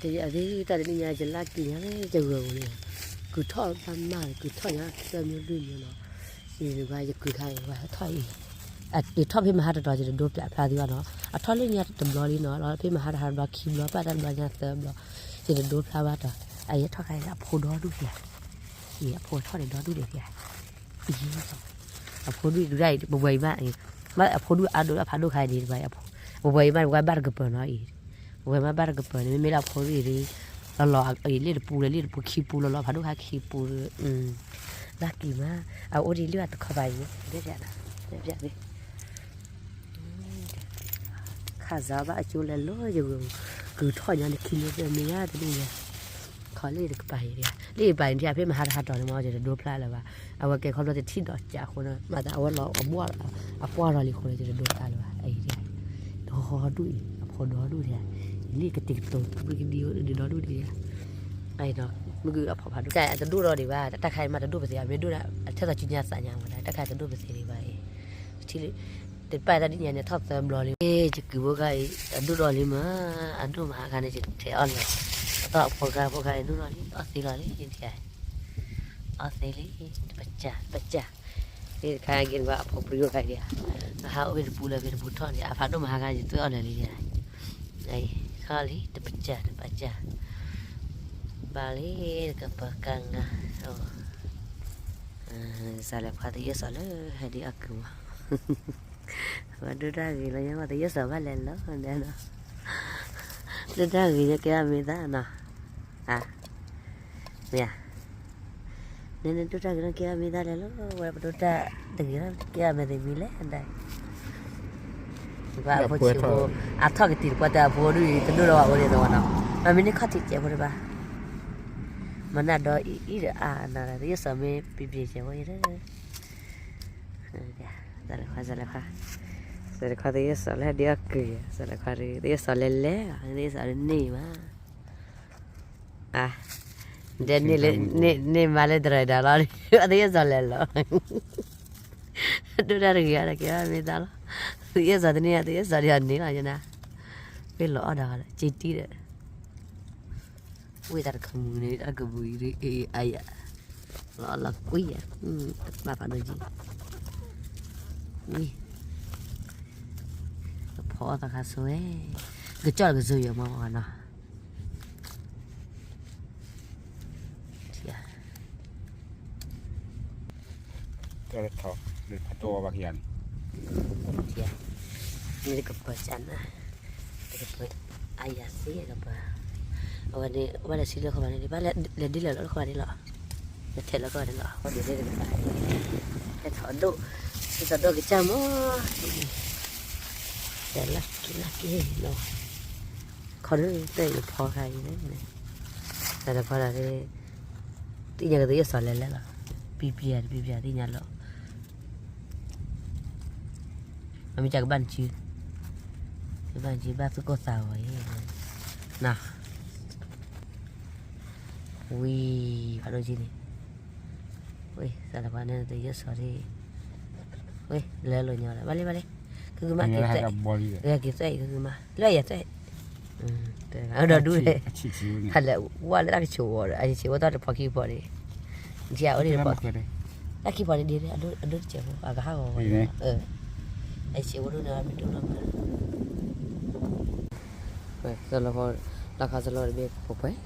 အသ့ၣ်တၢ်တနံၣ်ညါ ယလၢက့ၤညါလၢယဂၢၢ်ပူၤန့ၣ်, ကုၢ်ထီၣ်သးမး ကုၢ်ထီၣ်ညါသၢမံၤလွံၢ်မံၤလီၤ. ယကွၢ်ယကုၢ်ခါအံၤ ဝဲထီၣ်အံၤ, ယထီၣ်ဖဲမဟါတတီၤ ယတဒိဖျါဖျါသုဘၣ်နီၤ, အထီၣ်လၢညါတဘျီလံနီၤ, လီၤဖဲမဟါတဟါတဘျီခံဘျီ ပၣ်တၢ်တဘျီညါသၢဘျီ, ယတဒိဖျါဘၣ်တီၤ, အယထီၣ်ခါအံၤ အဖိဒီဒူၣ်ဖျါ, အံၤအဖိထီၣ်န့ၣ်ဒီဒူၣ်ဒံးဖျါ, အံၤ အဖိဒူၣ်ဒူၣ်ဒၣ်အံၤ ပဝဲအံၤမး, အဖိဒူၣ်အါဒိၣ်လၢဖးဒိၣ်ခါအံၤန့ၣ် ပဝဲအံၤမး ပဝဲဘၣ်တကပၤနီၤအံၤ, ပဝဲမးဘၣ်တကပၤန့ၣ် မ့မ့ၢ်လၢအဖိဒူၣ်အံၤဒီး လီၤလီၤအံၤ လ့ၣ်တပူၤလၢလ့ၣ်တပူၤခံပူၤလီၤလီၤ ဖးဒိၣ်ခါခံပူၤဒီး လၢက့ၤမး, အအိၣ်ဒံးလၢအတခီပၤအံၤ, ခးစးဘၣ်အကၠိလဲၤလီၤယဂီၢ်, ကုၢ်ထီၣ်ညါန့ၣ်ခံလၢသၢမ့ၢ်ဧါတဒူၣ်ညါ, ခီလ့ၣ်တကပၤအံၤ, လ့ၣ်တကပၤအံၤ ဖဲမဟါတဟါတီၤန့ၣ် မ့ၢ်ယတဒိဖျါလၢၤဘၣ်, အဝဲကဲခီဖျိတထံၣ်ဒီးကးအဃိန့ၣ် မၤသးအဝဲလီၤအဘှီၣ်လီၤ အကွၢ်ထီၣ်လံအဃိန့ၣ် ယတဒိဖျါလၢၤဘၣ်, အံၤ ဒီဒူၣ်အံၤ အဖိဒီဒူၣ်ဒံး, လ့ၣ်ကတံၤကတိၤပူၤကဒံအိၣ်ဒံးဒီဒူၣ်ဒံးဧါ, အံၤဒီး မ့ၢ်ဂ့ၤအဖိဖးဒိၣ် တဒိၣ်ထီၣ်ဒံးဘၣ် တၢ်ခါအံၤမးတဒိၣ်ပသ့ၣ် မ့ၢ်ဒိၣ်ဒၣ် အထဲသိးစုညါသးညါဝဲဒၣ် တၢ်ခါတဒိၣ်ပသ့ၣ်ဒံးဘၣ်အံၤ, ထံၣ်လံ, တပၢ်တၢ်ဒ်ညါန့ၣ် ထီၣ်သၢဘျီလံ, ယကုၢ်ဖိခါအံၤ အဒိၣ်ဒီးလံမး, အဒိၣ်မးအခါန့ၣ် ယထဲအီၣ်လၢၤ, အသီၣ်အဖိခါ ဖိခါအံၤဒိၣ်ဒီးလံ အီၣ်သ့လီၤလံ, အီၣ်သ့လံ, တပစၢ် တပစၢ်, လၢတခါက့ၤတဘၣ်အဖိပရံၤအိၣ်ခါဒံး, အဟးအိၣ်ဖဲတပူၤလၢဖဲတပူၤထီၣ်န့ၣ် အဖးဒိၣ်မးခါန့ၣ် ယသွဲၣ်အီၣ်လၢၤလံ, ထီၣ်လံ တပစၢ် တပစၢ်, ဘၣ်လံ တကပၤကါငါ, စးလဲၤခွါသယဲၢ်စီၤလၢဟဲဒ်အီၣ်ကုၢ်မး, ဝဲဒိၣ်တၢ်ဂ့ၤလီၤညါ ဝဲသယဲၢ်စီၤဘၣ်လဲၤလီၤ, ဒိၣ်တၢ်ဂ့ၤညါကဲအမ့ၢ်သၣ်နီၤ, မ့ၢ်ဧါ, နဒိၣ်တၢ်ဂ့ၤလီၤကဲအမ့ၢ်သၣ်လဲၤလီၤ, ဝဲပဒိၣ်တၢ်တဂ့ၤလီၤ ကဲအမ့ၢ်သ့ၣ်မံၤလဲၣ်ဒၣ် ပှၤအဖိဆံးဖိ, အထီၣ်ကတံၤတပှၢ်တၢ်အဖိဒ်အံၤ တဒိၣ်ထီၣ်ဘၣ်အိၣ်ဒံးသဝီနီၤ, မ့မ့ၢ်န့ၢ်ခီၣ်ထံးကဲးဖိတဘၣ်, မနၢ်ဒီးအံၤဒီးအါနၤဒီး သယဲၢ်စီၤမ့ၢ်ပံၤပံၤကဲးဖိအံၤဒီး, စးလဲၤခွါ စးလဲၤခွါ, စးလဲၤခွါသယဲၢ်စီၤလၢဒ်အီၣ်ကုၢ်, စးလဲၤခွါ သယဲၢ်စီၤလဲၤလဲၤ, သယဲၢ်စီၤန့ၢ်မး ဒ်န့ၣ်မးလၢတရၤဒါလီၤ, သယဲၢ်စီၤလဲၤလီၤ, ဒိၣ်တၢ်တဂ့ၤဒီးကဲမ့ၢ်သၣ်လီၤ, သယဲၢ်စီၤတန့ၢ် သယဲၢ်စီၤဒ်အန့ၣ်လီၤယနၤ, ပ့ၤလီၤအီၣ်ဒီး က့တံၢ်ဒီး, ဝ့ၢ်တၢ်တခါမုၢ်န့ၣ် တၢ်ကဘူၣ်အံၤ အါယၤ, လီၤလီၤကွံာ်ယၤ, တဘၣ်ဖးဒိၣ်ကံ, ဝံၤ, ကဖီအီၣ်သးခါဆိဝဲ, ကကၠီၣ်လၢကစိယၤမီၢ်နီၤ ထီၣ်, ဖးဒိၣ်ဘၣ်ကယၤန့ၣ်, မ့ၢ်တကပၤကနၤ, တကပၤ, အါယၤသ့ကပၤ, အဝဲန့ၣ် ဘၣ်လဲၤဆံလၢခီပၤန့ၣ် ဘၣ်လဲၤဒ်လဲၣ်လီၤလၢခီပၤန့ၣ်လီၤ, လဲၤထဲးလီၤခီပၤန့ၣ်လီၤ, အဃိန့ၣ်တကပၤ, ဟဲထီၣ်ဒိၣ်, ဟဲထီၣ်ဒိၣ်ကစၢ်မီၢ်, တဲလၢက့ၤလၢက့ၤလီၤ, ခီဒိၣ်တၢ်အံၤဖီခါအံၤန့ၣ်, တၢ်တဖီလာ်န့ၣ်, သ့ၣ်ညါကသ့ယဲၢ်စီၤလဲၤလဲၤလီၤ, ပံပျါတပံပျါသ့ၣ်ညါလီၤ, အမ့ၢ်ကကဘၣ်နစု, ကဘၣ်နစုဘၣ်သူၣ်ကိၢ်သးဂီၤအံၤ, န, ဝံၤ, ဖးဒိၣ်ကံန့ၣ်, ဝံၤ စးလၢပှၤန့ၣ်သယဲၢ်စီၤဒ်, ဝံၤ လဲၤလိာ်ညီဒီး ဘၣ်လံဘၣ်လံ, ကုကုမါက့ၤသွဲၣ်, က့ၤသွဲၣ်အံၤ ကုကုမါ လၢယသွဲၣ် ဒီးဒူၣ်န့ၣ်, ဟးလဲၤဝဲလၢတၢ်ကဆိးဝီၤဒီး အယဆံးဝဲတၢ်တဖီခံဖီန့ၣ်, ဒ်အအိၣ်ဒ်တဖီ, တၢ်ခံဖီန့ၣ်ဒ်န့ၣ် အဒိၣ်တစဲးဖိ အကဟးဂီၤဝဲ, အယဆံးဝဲဒိၣ်န့ၣ် မ့ၢ်ဒိၣ်လီၤမး, လၢခါစလီၤတဘ့ၣ်ပှဲၤပှဲၤ